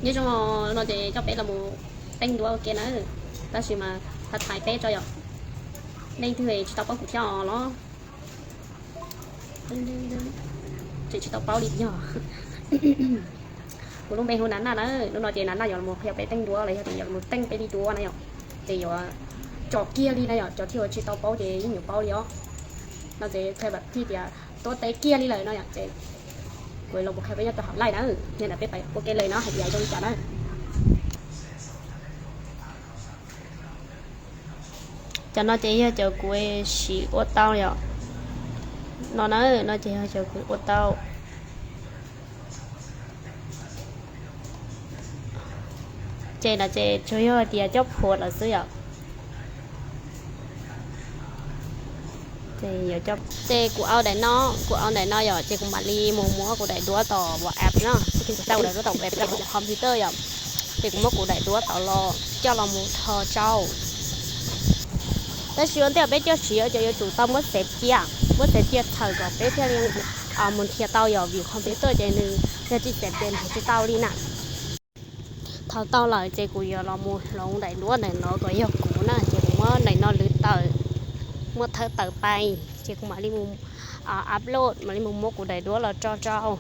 Nyob zoo no ces coj peb los mus teeb duab ua ke na, tab sis mas thaij thaij peb tso yom, leej twg tsis tau paub kuv thiab os los tseem tsis tau paub li yog. Kuv lub npe hu Nas Naj na, hnub no ces Nas Naj yuav los qhia peb teeb duab los yog tias yuav los teeb peb li duab na yom, ces yuav tso kiag li na yom, cov thiaj uas tsis tau paub ces yeej yuav paub li os. No ces qhia thiaj tias tuab teb kiag li lawm no yom, ces kuv los mus qhia peb nyob rau hauv live na, yog ntawm peb pais ua ke lawm no hais tias zoo li cas na. Cov no ces yog cov kuv siv ua tau yom, no na, no ces yog cov kuv ua tau. Ces no ces tsuas yog tias coj phuam lawm xwb yom. Ces kuv au daim no, kuv au daim no yom, ces kuv mam li mus muab kuv daim duab tom app no, kuv daim duab tom app computer yom, ces kuv muab kuv daim duab tod los coj los mus rho tsau. Tab sis ua ntej peb coj siv ces yuav tsum tau muab xev cia, muab xev cia txhawm kom peb thiaj li mus nrhiav tau yom, vim computer ces nws yog tsis xev ces nrhiav tsis tau li na. Thaum tau lawm ces kuv yuav los mus hloov daim duab ntawm no kom yog kuv na, ces kuv muab daim no lwv tawm, muab thawb tawm pais, ces kuv mam li mus upload, mam li mus muab kuv daim duab los tso rau.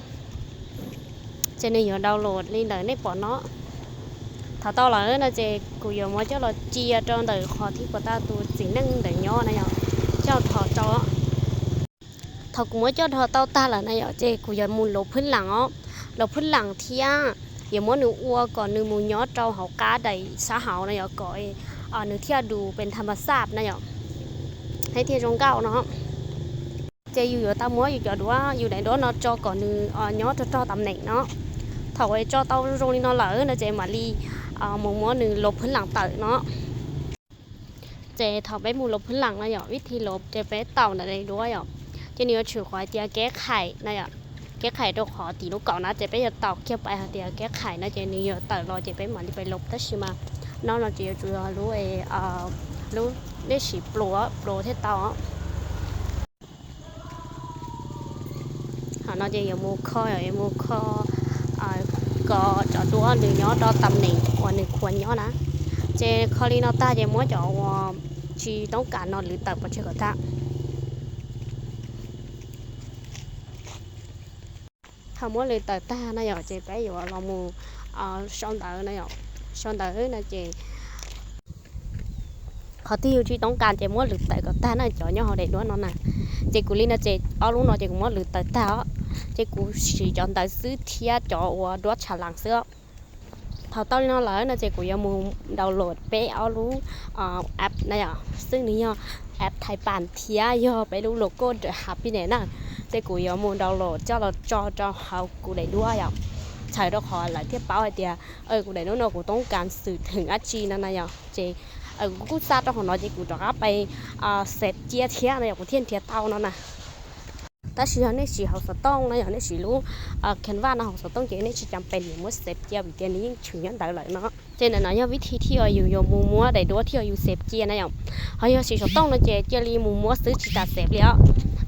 Ces nws yuav download li ntawm nej pom no. Thaum tau lawm no ces kuv yuav muab coj los cia rau ntawm qhov thib pos tag tus txiv neej ntawm nyob na yom, coj rho rau. Thaum kuv muab coj rho tau tag lawm na yom, ces kuv yuav mus lov phwb lam os, lov phwb lam thiab yuav muab nws ua kom nws mus nyob rau hauv qab daim sab hauv na yom, kom nws thiaj dus pes nthas mas xaj na yom, thiaj zoo nkauj no. Ces yus yuav tau muab yus cov duab, yus daim duab no tso kom nws nyob rog rog tam neem no. Thaum uas tso tau zoo li no lawm no ces mam li mus muab nws lov phwb lam tawm no. Ces thaum peb mus lov phwb lam no yom, vib thib lov ces peb taus ntawm daim duab yom, ces nws yuav tshwm qhov tias kev qhais no yom, kev qhais rau qhov tim lub kaum na, ces peb yuav taus kiag pais hais tias kev qhais no ces nws yuav tawm los ces peb mam li pais lov, tab sis mas no no ces yuav tsum lub, lub, nej siv pluas, pluas thiaj tau. Qhov no ces yuav mus kho, yuav mus kho kom cov duab nws nyob rau tam neem uas nws khuav nyob na. Ces kho li no tag ces muab cov uas tsis toob kas no lwv tawm pov tseg kom tag. Thaum muab lwv tawm tag no yom, ces peb yuav los mus sau ntawv no yom, sau ntawv no ces qhov twg yus tsis toob kas ces muab lwv tawm kom tag na, cov nyob hauv daim duab no na. Ces kuv li no ces ob lub no ces kuv muab lwv tawm tag os, ces kuv siv cov ntawv xwb thiab cov uas duab tshav las xwb os. Thaum tau li no lawm no ces kuv yuav mus download peb ob lub app na yom, xwb nws yog app Thai Pan thiab yog peb lub logo ntawm Happiness na. Ces kuv yuav mus download coj los tso rau hauv kuv daim duab yom, txhawm rau qhov lawv thiaj paub hais tias kuv daim duab no kuv toob kas xwm theem dab tsi no na yom. Ces kuv kuj xa rau hauv no ces kuv rov qab pais xev cia thiab no yom, kuv thiaj nrhiav tau no na. Tab sis yog nej siv hauv xov tooj no yom, nej siv lub Canva no hauv xov tooj ces nej tsis cas pes yuav muab xev cia vim tias nws yeej tshwm nyob ntawd lawm no. Ces ntawm no yog vib thib thib uas yus yuav mus muab daim duab thiab yus xev cia na yom. Ho yog siv xov tooj no ces cia li mus muab xwb tsis tas xev li os.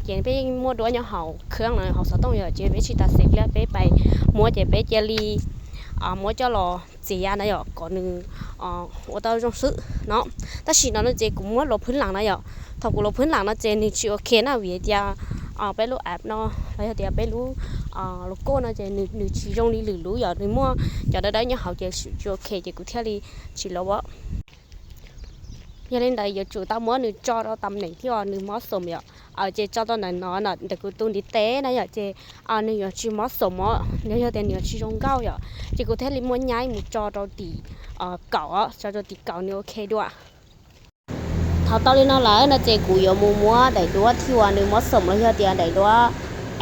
Ces peb yeej muaj duab nyob hauv khab no hauv xov tooj yom, ces peb tsis tas xev li, peb pais muab ces peb cia li muab coj los txiav na yom, kom nws ua tau zoo xwb no. Tab sis no no ces kuv muab lov phwb lam na yom. Thaum kuv lov phwb lam no ces nws tsis ok na, vim tias peb lub app no los yog tias peb lub logo no ces nws tsis zoo li lwm lub yom, nws muaj cov dawb dawb nyob hauv ces tsis ok ces kuv thiaj li tsis lov. Yog li ntawd yuav tsum tau muab nws tso rau tam neem thiab nws mob xom yom. Ces tso rau ntawm no ntawm kuv tus ntiv tes na yom, ces nws yuav tsis mob xom os, nws yog tias nws yuav tsis zoo nkauj yom, ces kuv thiaj li muab nyaib mus tso rau tim kaum, tso rau tim kaum nws ok dua. Thaum tau li no lawm no ces kuv yuav mus muab daim duab thiab nws mob xom los yog tias daim duab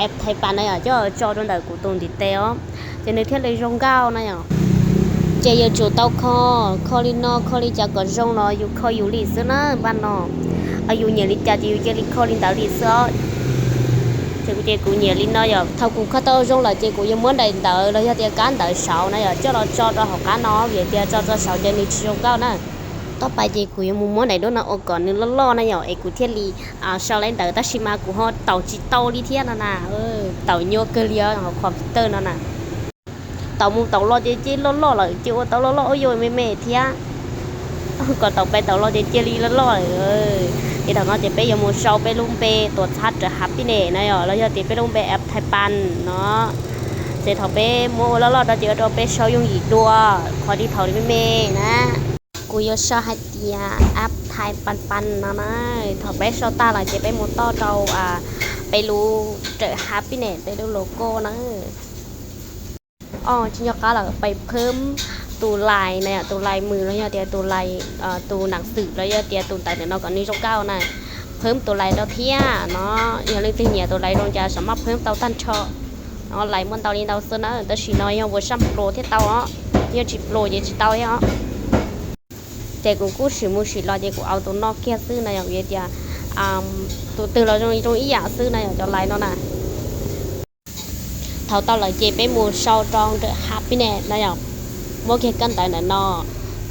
app Thai Pan na yom, coj tso rau ntawm kuv tus ntiv tes os, ces nws thiaj li zoo nkauj na yom. Ces yuav tsum tau kho, kho li no kho li cas kom zoo los yus kho yus li xwb na npaj no. Yus nyiam li cas ces yus cia li kho li ntawd li xwb os. Ces kuv ces kuv nyiam li no yom. Thaum kuv kho tau zoo lawm ces kuv yuav muab daim ntawv los yog tias kab ntawv saud na yom coj los tso rau hauv qab no, vim tias tso rau saud ces nws tsis zoo nkauj na. Tau pais ces kuv yuav mus muab daim duab no ua kom nws loj loj na yom, es kuv thiaj li sau li ntawd, tab sis mas kuv ho taus tsis tau li thiab no na. Taus nyuaj kawg li hauv computer no na. Tau mus taus los ces cia li loj loj lawm, cia ua tau loj loj ua yuav me me thiab. Kom tau peb tau los ces cia li loj loj lawm. Ces thaum no ces peb yuav mus sau peb lub npe tuam txhab rawm happiness na yom, los yog tias peb lub npe app Thai Pan no. Ces thaum peb muab ua loj loj rau ces ua rau peb sau yooj yim dua, qhov li thaum li me me na. Kuv yuav sau hais tias app Thai Pan Pan no na. Thaum peb sau tag lawm ces peb mus toj rau peb lub rawm happiness, peb lub logo na. Os, tsis nco qab lawm, peb phwm tus lais na yom, tus lais mws los yog tias tus lais, tus nam xwm los yog tias tus ntawv ntawm no kom nws zoo nkauj na. Phwm tus lais rau thiab no, yog leej twg nyiam tus lais zoo cas xav maj phwm tau tag nrho. No lais muaj ntau li ntau xwb na, tab sis no yog ua sab pluas thiaj tau os, yog tsis pluas ces tsis tau thiab os. Ces kuv kuj sim mus sim los ces kuv au tus no kiag xwb na yom, vim tias tus twg los zoo zoo ib yam xwb na yom, cov lais no na. Thaum tau lawm ces peb mus sau rau ntawm happiness na yom. Muab kiag kab ntawv ntawm no,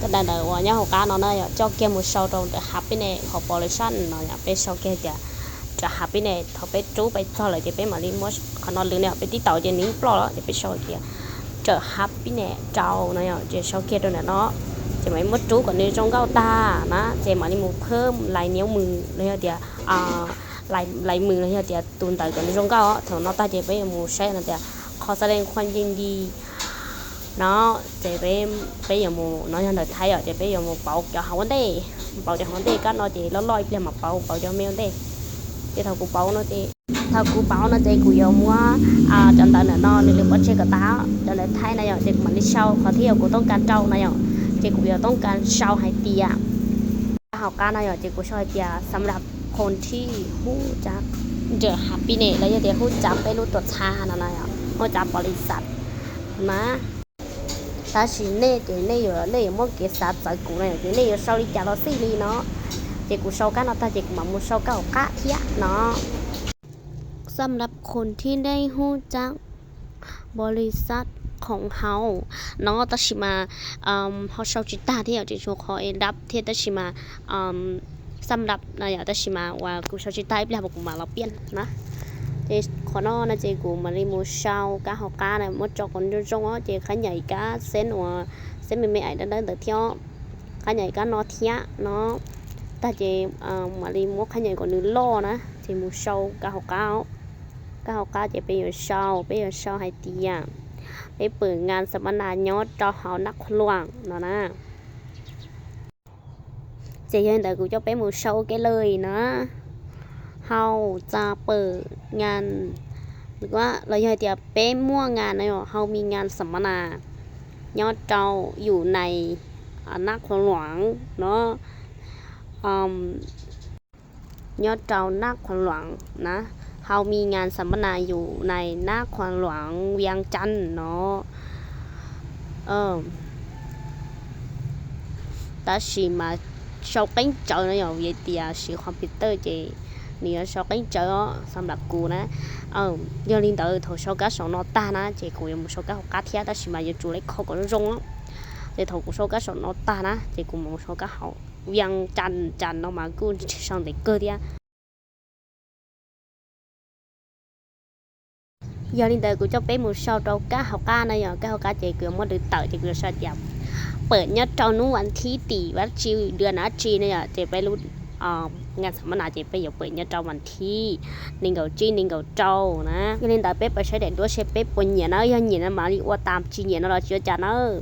kab ntawv ntawm uas nyob hauv qab no na yom, coj kiag mus sau rau ntawm happiness hauv pos lawv sab no yom, peb sau kiag tias rawm happiness. Thaum peb rub peb txog lawm ces peb mam li muab qhov no lwv na yom, peb tib taus ces nws ploj lawm ces peb sau tias rawm happiness rau no yom, ces sau kiag rau ntawm no. Ces mam li muab rub kom nws zoo nkauj tag na, ces mam li mus phwm lais niav mws los yog tias lais mws los yog tias tus ntawv kom nws zoo nkauj. Thaum no tag ces peb yuav mus saib no tias qhov xab leej khuam nce nti no, ces peb yuav mus, no yog ntawv Thaib yom, ces peb yuav mus pauv cov hauv ua ntej. Pauv cov hauv ua ntej, kab no ces loj loj ib pliag mam pauv, pauv cov me ua ntej. Ces thaum kuv pauv no ces, thaum kuv pauv no ces kuv yuav muab cov ntawv ntawm no nws lwv pov tseg kom tas, cov ntawv Thaib na yom, ces kuv mam li sau qhov thiab yog kuv tooj kas rau na yom, ces kuv yuav tooj kas sau hais tias hauv qab no yom, ces kuv sau hais tias ສຳລັບຄົນທີ່ຮູ້ຈັກ Rawm Happiness los yog tias ຮູ້ຈັກ peb lub tuam txhab no na yom, ຮູ້ຈັກ บริษัท na. Tab sis nej ces nej yuav, nej yuav muaj kev xav txawv kuv na yom, ces nej yuav sau li cas los xij li no. Ces kuv sau kab no tag ces kuv mam mus sau kab hauv qab thiab no. ສຳລັບຄົນທີ່ໄດ້ຮູ້ຈັກ ບໍລິສັດຂອງເຮົາ no, tab sis mas ho sau tsis tag thiab yom, tseem tshuav qhov es dab thiab, tab sis mas ສຳລັບ no yom, tab sis mas uas kuv sau tsis tag ib pliag kuv mam los piaj na. Ces qhov no no ces kuv mam li mus sau kab hauv qab na, muab tso kom zoo zoo os, ces qhab nyais kab xeeb uas xeeb me me aim dawb dawb ntawd thiab, qhab nyais kab no thiab no. Tag ces mam li muab qhab nyais kom nws loj na, ces mus sau kab hauv qab. Kab hauv qab ces peb yuav sau, peb yuav sau hais tias peb ເປີດງານສຳມະນາ nyob rau hauv ນະຄອນຫຼວງ no na. Ces yog li ntawd kuv coj peb mus sau ua ke lawm na. ເຮົາຈະເປີດງານ los yog hais tias peb muaj ງານ na, ເຮົາມີງານສຳມະນາ nyob rau ຢູ່ໃນ ນະຄອນຫຼວງ no. Nyob rau ນະຄອນຫຼວງ na, ເຮົາມີງານສຳມະນາ ຢູ່ໃນ ນະຄອນຫຼວງວຽງຈັນ no. Tab sis mas sau qeeb tsawv no yom, vim tias siv computer ces nws yuav sau qeeb tsawv os, ສຳລັບ kuv na. Yog li ntawd thaum sau kab saum no tag na ces kuv yuav mus sau kab hauv qab thiab, tab sis mas yuav tsum lej kho kom zoo zoo. Ces thaum kuv sau kab saum no tag na ces kuv mus sau kab hauv, vieej cas cas no mas kuj sau ntev kawg thiab. Yog li ntawd kuv coj peb mus sau rau kab hauv qab na yom, kab hauv qab ces kuv yuav muab lwv tawm ces kuv yuav sau tias ເປີດ nyob rau hnub ວັນທີ tiv ວັນທີ ເດືອນ ອາທິດ na yom, ces peb lub ງານສຳມະນາ ces peb yuav ເປີດ nyob rau ວັນທີ ເດືອນ ອາທິດ ເດືອນ ເກົ້າ na. Yog li ntawd peb pab saib daim duab seb peb puas nyiam na, yog nyiam no mam li ua tas, tsis nyiam no los tsis ua cas nawb.